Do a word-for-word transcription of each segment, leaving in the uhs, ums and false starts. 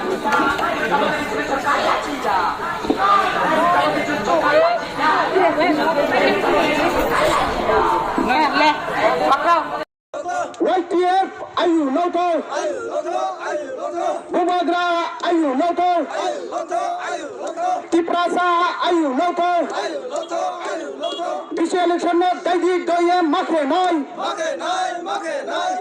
Y T F ayu loto. Bubagra ayu loto. Tiprasa ayu loto. Bisi election no daidi doye makhe nai.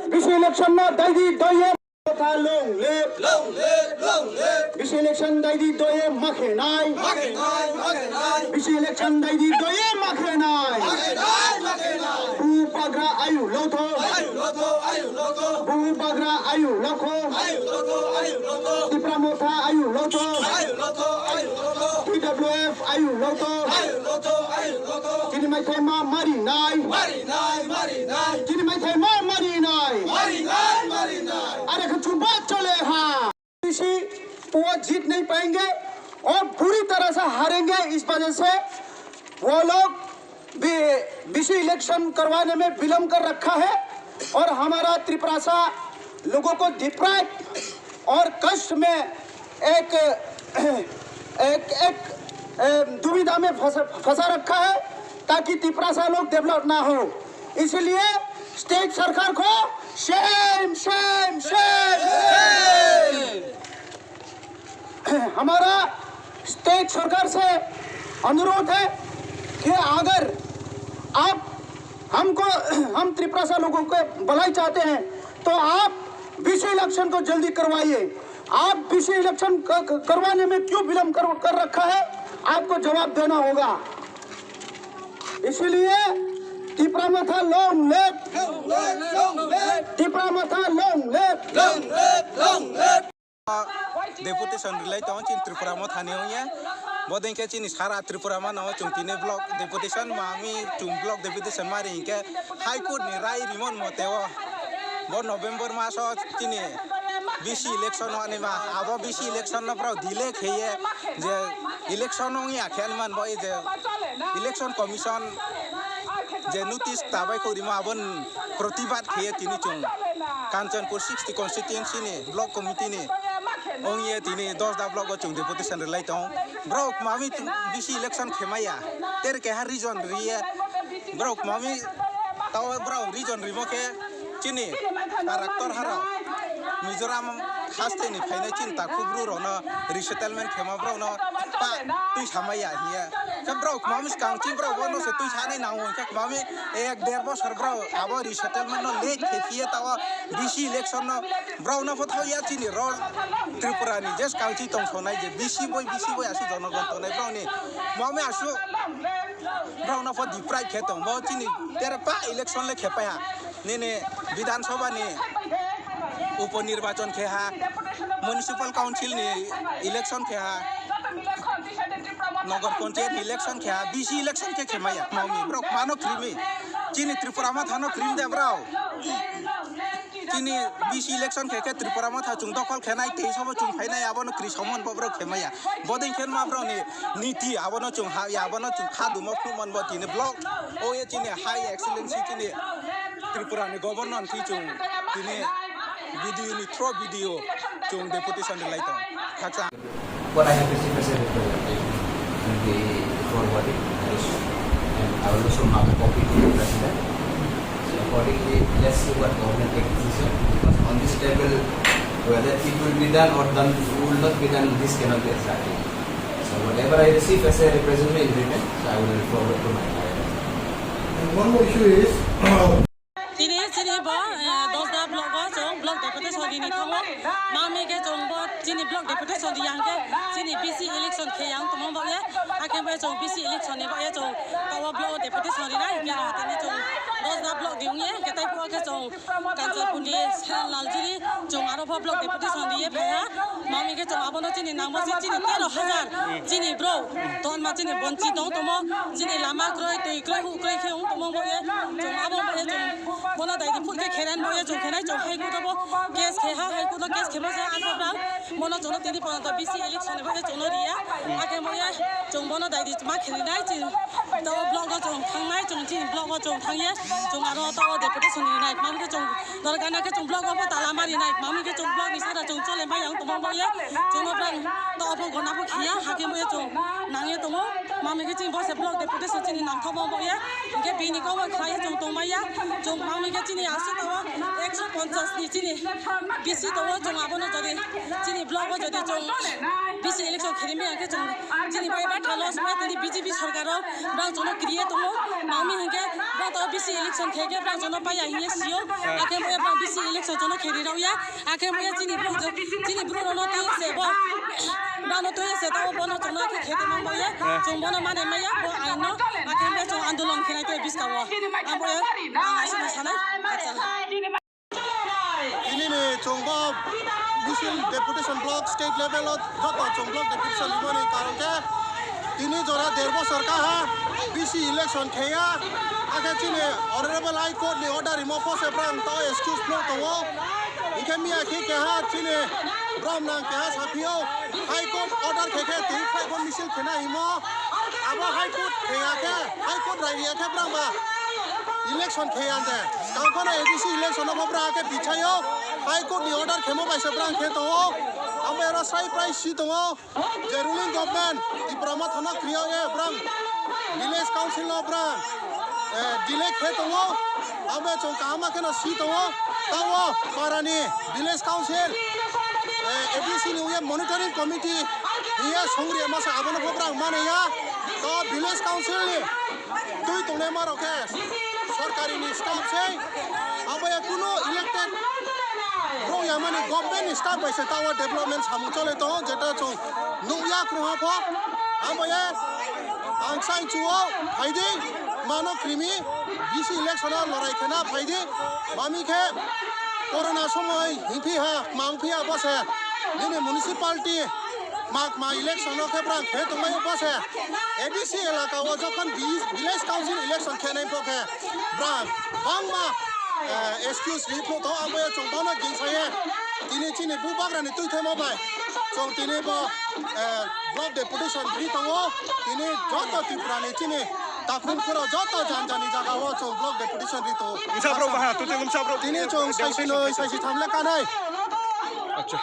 Bisi election no daidi doye. Motha long live. Long live, long live. Bisi election daidi doye makhe nai. Makhe nai, makhe nai. Bisi election daidi doye makhe nai. Makhe nai, makhe nai. Bubagra ayu loto. Ayu loto, ayu loto. Bubagra ayu loto. Ayu loto, ayu loto. Tipra Motha ayu loto. Ayu loto, ayu loto. T W F ayu loto. Ayu loto, ayu loto. Chini maithai ma mari nai. Mari nai, mari nai. Chini maithai ma mari nai. Mari nai, mari nai. Are khe chuba chole ha. किसी वो जीत नहीं पाएंगे और बुरी तरह से हारेंगे। इस वजह से वो लोग भी बीसी इलेक्शन करवाने में विलंब कर रखा है और हमारा त्रिप्रासा लोगों को डिप्राइव और कष्ट में एक, एक, एक, ए, दुविधा में फंसा, फंसा रखा है, ताकि तिपरासा लोग डेवलप ना हो। इसलिए स्टेट सरकार को शेम, शेम, शेम। हमारा स्टेट सरकार से अनुरोध है कि अगर आप हमको, हम तिपरासा लोगों के भलाई चाहते हैं, तो आप बीसी इलेक्शन को जल्दी करवाइए। आप बीसी इलेक्शन क-, क-, करवाने में क्यों विलंब कर, कर रखा है, आपको जवाब देना होगा। इसीलिए तिपरा मथा long live, तिपरा मथा long live। Deputation rwlai tongo chini Tripura Motha ni wngya. Bodei khe chini sara Tripura mano chwng tini block deputation mami chwng block deputation mari hinkhe High Court ni rai rimon mote o bo November maso chini B C election wngni ma abo B C election no borok delay kheye je election wngya khe man bo je election commission je notice tabai khorimo abon protibad kheye tini chwng Kanchanpur sixty constituency ni block committee ni ongye tini Dosda block o chwng deputation rwlai tong. Borok mami B C election khemaya. Ter keha region riye. Borok mami tao borok region rimo khe chini character haro Mizoram haste ni phainai chini takhuk bru rokno resettlement khema borokno pa twi samaya hiya. Khe borok mami skang chini borok bono se twi sanai nango khe mami ek der bosor borok abo resettlement no late khe phiye tao B C election no borok no photo ya chini rol Tripura ni je skang chi tong sonai je B C boi B C boi asu jonogon tonai borok ni mami asu borok no pho deprive khe tong bo chini tere pa election le khe paiha nini Bidhan Sabha ni upo nirbachon khe ha municipal council ni election khe ha Nagar Panchayat election khe ha, B C election khe khemaya, mami, borok mano krimi. Chini Tripura Motha no krim de borok. Chini B C election khe khe Tripura Motha chwng dokhol khenai, tei sobo chwng phainai, abono kri somon bo borok khemaya. Bodei khe ma borok ni niti, abono chwng ha, abono chwng kha dumo phumon bo tini block. O ye chini High Excellency chini Tripura ni Governor ni thwi chwng tini video ni through video chwng deputation rwlai tong. Khaksa. What I have received as a representative will be forwarded, and I will also mark a copy to the president. So accordingly, let's see what government take decision, because on this table, whether it will be done or done, will not be done, this cannot be exactly. So whatever I receive as a representative in written, so I will forward to my lawyer. And one more issue is, Tini chini bo, eh, Dosda block o chwng block deputation rini thango. Mami khe chwng bo chini block deputation ri yang khe chini B C election khe yang tongmo bagwi. Hakhe bo chwng B C election ni bagwi chwng tawa block o deputation rinai. Hingkhe aro tini chwng Dosda block di wngya. Hingkhe tei bo khe chwng Kanchanpur ni Laljuri chwng aro bo block deputation riye phaiya. Mami khe chwng abono chini nangma se chini tero hajar chini bro tonma chini bonchi tong tomo chini lama kroi twi kroi hu kroi khe wng tomo bo ye chwng abo bo ye chwng bono dai di phut khe Kheren boya chung khenai chung High Court bo case khe ha, High Court o case khemo se ang program mono chung tini pono to B C election bo chung riya. Ake boya chung bono dai di ma kheni nai chi to block o chung thang nai chung chi block o chung thang ye chung aro to deputation ni nai mam ke chung dor gana ke chung block o bo tala mari nai mam ke chung block ni sara chung chole mai yang to boya chung no brang to bo gona bo khiya ha ke boya chung nang ye to mo mam ke chi bo se block deputation chini nang tho bo boya ke bini ko wa khlai chung tong maya chung mam ke chini asu to wa ekso ponchas ni chini B C to wa chung abo no jodi chini block o jodi chung B C election khiri mi ang ke chung chini bai ba thalo sumai tini B J P sarkar o brang chung no kriye to mo mam hingke brang to B C election kheke brang chung no paya hiye sio ake mo brang B C election chung no khiri rao ya. Ake mo chini bru chini bru no twi se bo. Ba no twi se ta bo no chung no khe khete mang bo ye. Chung bo no mane maya bo ai no. Ake mo chung andolon khe nai twi biska wo. Abo ye. Ang asina sanai. Acha. Tini ni chung bo misil deputation block state level o joto chung block deputation ni mani karon khe tini jora der bosor kaha B C election kheya. Akhe chini Honorable High Court ni order rimo pose brang to excuse no tongo. Hingke miya khe keha chini brom nang keha saphio High Court order khe khe twi khlai bo misil khena himo. Abo High Court kheya khe, High Court rai riya khe brang ba election kheya de. Skang phano A D C election o bo bra khe bichayo High Court ni order khemo bai se brang khe tongo. Amo ero sai prai si tongo. Je ruling government Tipra Motha no kriya ye brang village council no brang, eh, delay khe tongo, abo chung kaham khe no si tongo, tamo para ni village council, eh, A D C ni uye monitoring committee hiye songri masa abono bo brang mane ya, to village council ni twi tongnai ma rok khe sorkari ni staff se, abo ya kuno elected rok ya mani government ni staff bai se tawa development samung chole tongo, jeta chung nukya kwrwngha pho, abo ya ang sai chuo phaidi mano krimi B C election o lorai khena phaidi, mami khe corona somoi hingphi ha mang phi ha bose nini municipality Magma election o khe brang khe tongmai o bose A D C elaka o jokhon vi-, village council election khenai pho khe brang bangma, eh, excuse ri pho to abo ya chung bono gingsaye tini chini bubagra ni twi themo bai chung tini bo, eh, block deputation ri tongo tini joto Tripura ni chini takhum khoro joto jan jani jaga o chung block deputation ri tongo. Wngsa borok baha, total wngsa borok. Tini chung saisi noi, saisi tham le kanai. Acha.